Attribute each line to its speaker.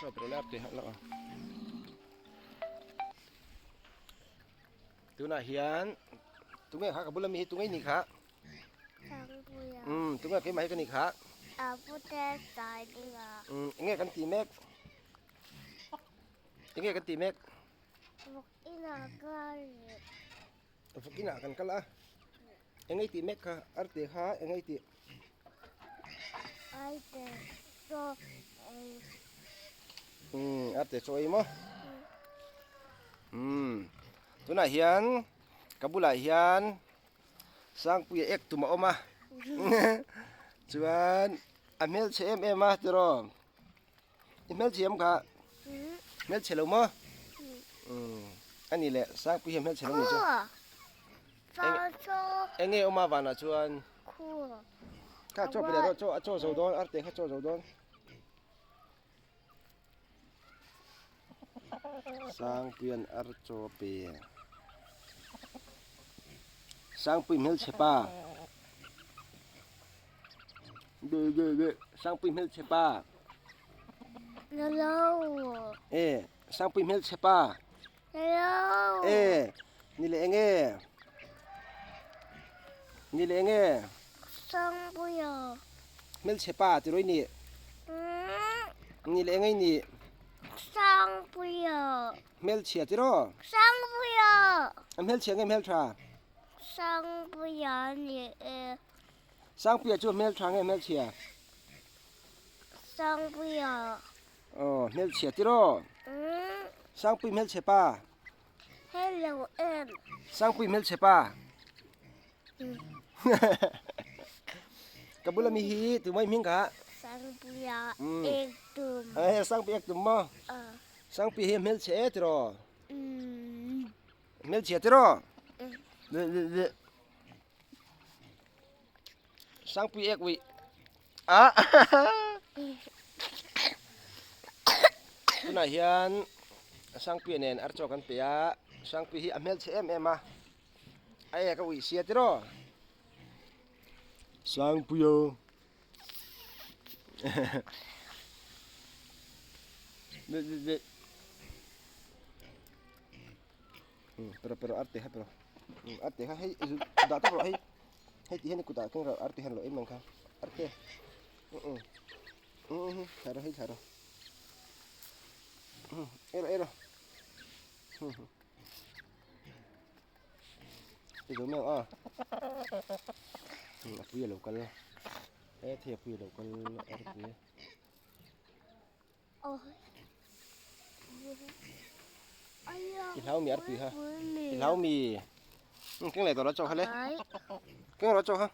Speaker 1: Chaw pe rawh le arte hauh loh a. Tunah hian tunge kha ka bula mi hi tunge i nih kha? Umm tunge keimah hi ka nih kha? Umm enge kan tih mek? Enge kan tih mek? Vawk inah kan kal a. Enge i tih mek kha? Arte kha enge i tih?
Speaker 2: Arte chaw ei.
Speaker 1: Umm arte chaw ei maw? Umm tunah hian ka bulah hian Sangpuia ek tum a awm a chuan a hmelchhe em em a tiraw i hmelchhe em kha hmelchhe lo maw umm a ni leh Sangpuia hi hmelchhe lo ni chu eng nge awm a vanah chuan kha chaw pe leh rawh chaw a chaw zo dawn arte kha chaw zo dawn. Sangpuian ar chaw a pe. Sangpui hmelchhe pa. Be be be Sangpui hmelchhe pa.
Speaker 2: Hello.
Speaker 1: E Sangpui hmelchhe pa.
Speaker 2: Hello.
Speaker 1: E ni leh enge? Ni leh enge?
Speaker 2: Sangpuia.
Speaker 1: Hmelchhe pa ti rawih ni. Ni leh enge ni?
Speaker 2: Sangpuia.
Speaker 1: Hmelchhia ti raw?
Speaker 2: Sangpuia.
Speaker 1: A hmelchhia nge hmeltha?
Speaker 2: Sangpuia ni e.
Speaker 1: Sangpuia chu hmeltha nge hmelchhia?
Speaker 2: Sangpuia.
Speaker 1: Aw hmelchhia ti raw? Sangpui hmelchhe pa.
Speaker 2: Hello em.
Speaker 1: Sangpui hmelchhe pa. Ka bula mi hi tu mai hming kha.
Speaker 2: Sangpuia ek tum.
Speaker 1: Eh Sangpui ek tum maw? Sangpui hi hmelchhe e ti raw? Hmelchhia ti raw? Le le le. Sangpui ek uih. Ah! Tunah hian Sangpuia nen ar chaw kan pe a, Sangpui hi a hmelchhe em em a, a ek a uih sia tiraw? Sangpuia Pero pero arte kha pero arte kha hei dah tak rawh hei hei ti hian i kutah keng rawh arte hian lo em ang kha arte thla rawh hei thla rawh ei rawh ei rawh i zo mai ang a a pui a lo kal e thei a pui a lo kal arte I hlau mi arpui kha i hlau mi keng leh tawh la chaw kha le keng rawh chaw kha.